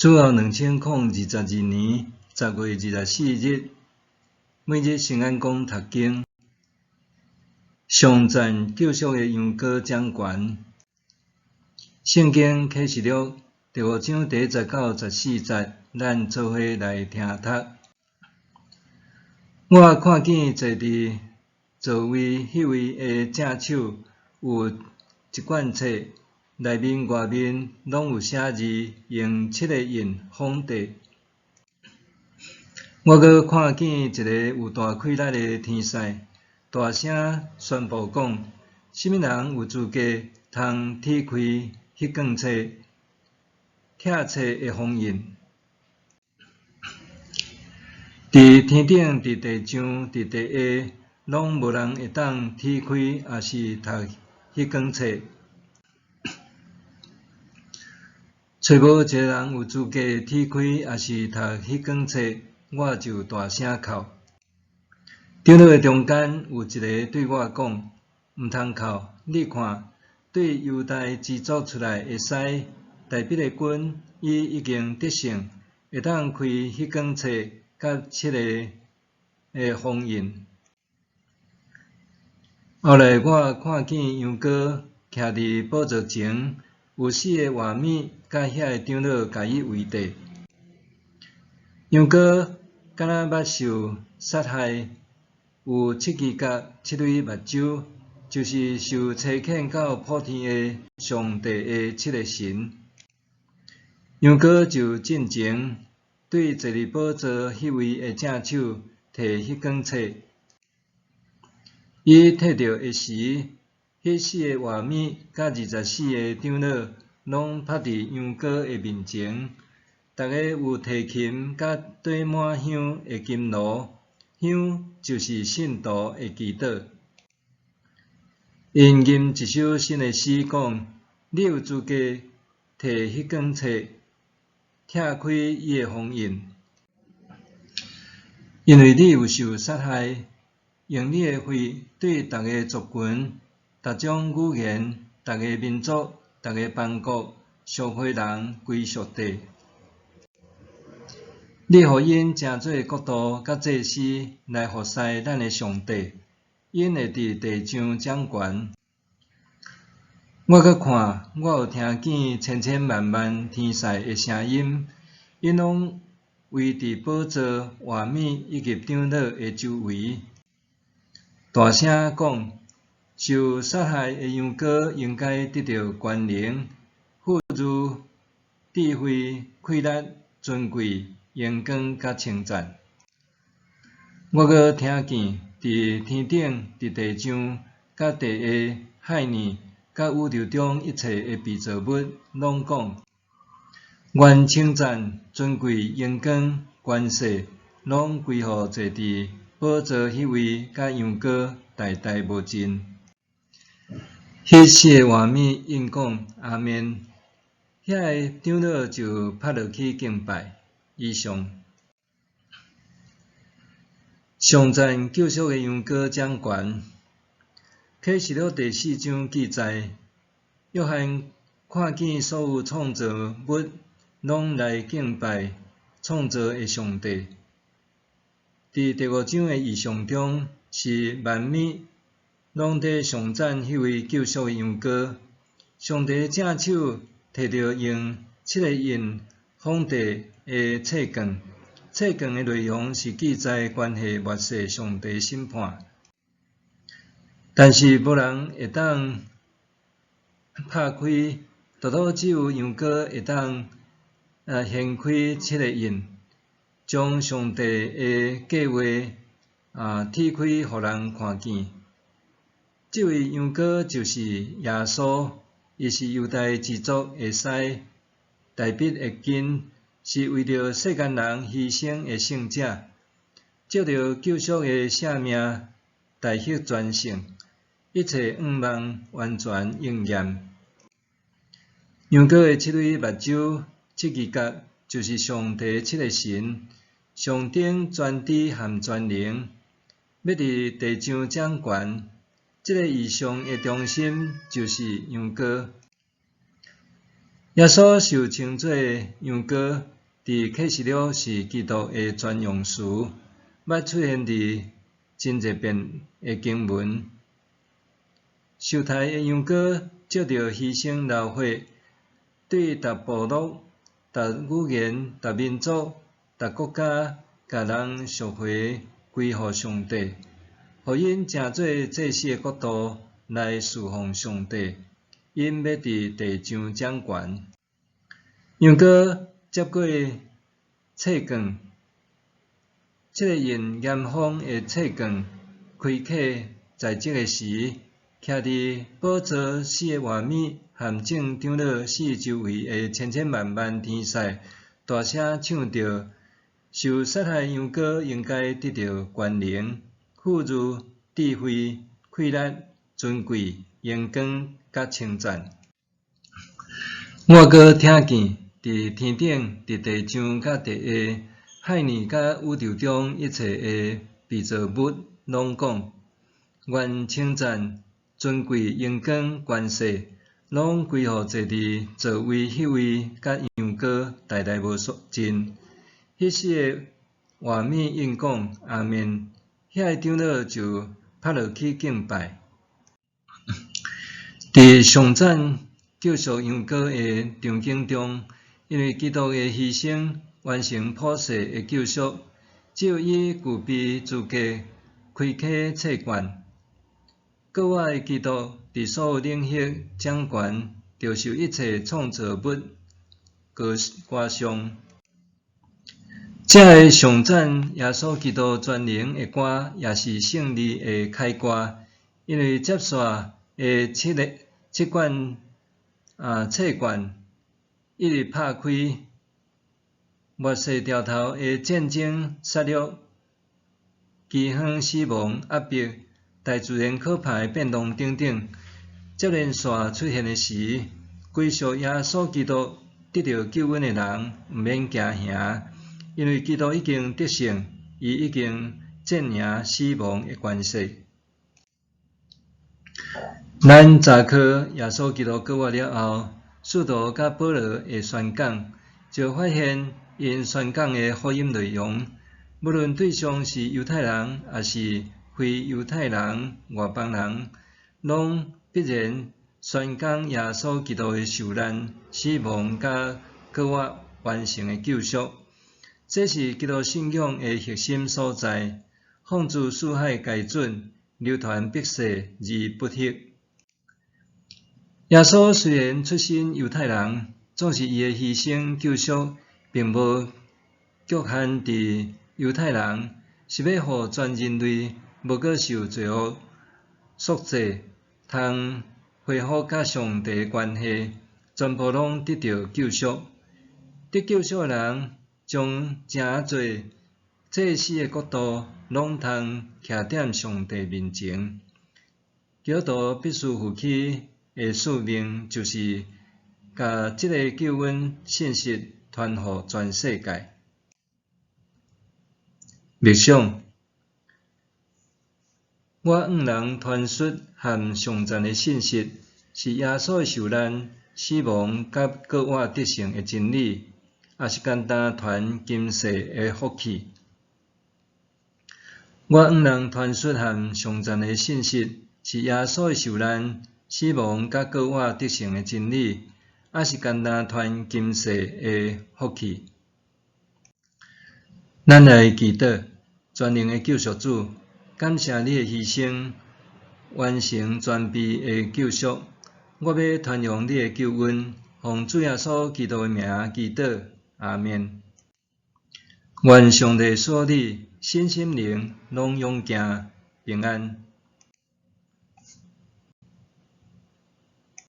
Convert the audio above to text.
主後2022年10月24日，每日聖安講讀經，頌讚救贖的羊羔掌權。聖經啟示錄第五章第一節到14節，咱做伙來聽讀。我看見坐佇座位彼位的正手有一卷冊，內面外面攏有寫字，用七个印封締。我閣看見一个有大氣力的天使，大聲宣布講：啥物人有資格通拆開彼卷冊，拆冊的封印？佇天頂、佇地上、佇地下，攏無人會當拆開，抑是讀彼卷冊。揣無一个人有資格拆開，抑是讀彼卷冊，我就大聲哭。長老的中間有一个對我講：毋通哭，你看，對猶大支族出來的獅大衛的根，伊已經得勝，會當開彼卷冊佮七个的封印。後來我看見羊羔徛佇寶座前，有四个活物佮遐个長老共伊圍著。羊羔敢若捌受殺害，有七支角、七對目睭，就是受差遣到普天下上帝的七个神。羊羔就進前，對坐佇寶座彼位的正手提彼卷冊。伊提著的時，彼四個活物佮24個長老攏趴佇羊羔的面前，逐个有提琴佮綴滿香的金爐，香就是聖徒的祈禱。𪜶吟一首新的詩，講：你有資格提彼卷冊，拆開伊的封印，因為你有受殺害，用你的血對逐个族群、逐種語言、逐个民族、逐个邦國贖回人歸上帝。你予𪜶成做國度佮祭司來服侍咱的上帝，𪜶會佇地上掌權。我閣看，我有聽見千千萬萬天使的聲音，𪜶攏圍佇寶座、活物以及長老的周圍，大聲講：受殺害的羊羔應該得著權能、富裕、智慧、氣力、尊貴、榮光佮稱讚。我閣聽見佇天頂、佇地上、佮地下、海裡、佮宇宙中一切的被造物，攏講：願稱讚、尊貴、榮光、權勢，攏歸予坐佇寶座彼位佮羊羔，代代無盡。彼四个活物應講阿們，遐个長老就趴落去敬拜。以上。頌讚救贖的羊羔掌權。啟示錄第四章記載，約翰看見所有創造物攏來敬拜創造的上帝。佇第五章的異象中，是萬物攏佇頌讚彼位救贖的羊羔。上帝正手提著用七个印封締的冊卷，冊卷的內容是記載關係末世上帝審判。但是無人會當拍開，獨獨只有羊羔會當掀開七个印，將上帝的計劃拆開，予人看見。這位羊羔就是耶穌，伊是猶大支族的獅，大衛的根，是為著世間人犧牲的聖者，藉著救贖的性命，大獲全勝，一切願望完全應驗。羊羔的七對目睭、七支角，就是上帝七个神，象徵全知和全能，欲佇地上掌權。這个異象的中心就是羊羔。耶穌受稱做羊羔，佇啟示錄是基督的專用詞，捌出現佇真濟遍的經文。受刣的羊羔藉著犧牲流血，對逐部落、逐語言、逐民族、逐國家，共人贖回歸予上帝，予𪜶成做祭司的國度來事奉上帝。𪜶欲佇地上掌權。羊羔接過冊卷，這个用嚴封的冊卷開啟在這个時，徛佇寶座四个活物和眾長老四周圍的千千萬萬天使，大聲唱著：受殺害羊羔應該得著權能、富裕、智慧、氣力、尊貴、榮光佮稱讚。我閣聽見佇天頂、佇地上佮地下、海裡佮宇宙中一切的被造物，攏講：願稱讚、尊貴、榮光、權勢，攏歸予坐佇座位彼位佮羊羔，代代無盡。彼四个活物應講：阿們。遐个長老就趴落去敬拜。佇頌讚救贖羊羔的場景中，因為基督的犧牲完成普世的救贖，只有伊具備資格開啟冊卷。閣活的基督佇所有領域掌權，著受一切創造物歌頌。這个頌讚耶穌基督全能的歌，也是勝利的凱歌，因為接續的七个七卷冊卷一直拍開，末世兆頭的戰爭、殺戮、饑荒、死亡、壓迫、大自然可怕的變動等等，接連續出現的時，歸屬耶穌基督得著救恩的人，毋免驚嚇，因為基督已經得勝，伊已經戰贏死亡的權勢。咱查考耶穌基督復活了後，使徒佮保羅的宣講，就發現𪜶宣講的福音內容，無論對象是猶太人，抑是非猶太人、外邦人，攏必然宣講耶穌基督的受難、死亡佮復活完成的救贖。這是基督信仰的核心所在。放諸四海皆準，流傳百世而不息。耶穌雖然出身猶太人，總是伊的犧牲救贖，並無局限佇猶太人，是欲予全人類無閣受罪惡束縛，通恢復佮上帝的關係，全部攏得著救贖。得救贖的人，將成做祭司的國度，攏通徛佇上帝面前。基督徒必須負起的使命，就是共這个救恩信息傳予全世界。默想，我向人傳述和頌讚的信息，是耶穌的受難、死亡佮復活得勝的真理，抑是干焦傳今世的福氣？我向人傳述和頌讚的信息，是耶穌的受難、死亡佮復活得勝的真理，抑是干焦傳今世的福氣？咱來祈禱，全能的救贖主，感謝你的犧牲，完成全備的救贖。我欲傳揚你的救恩，奉主耶穌基督的名祈禱，阿們。願上帝賜予你身心靈攏勇健平安。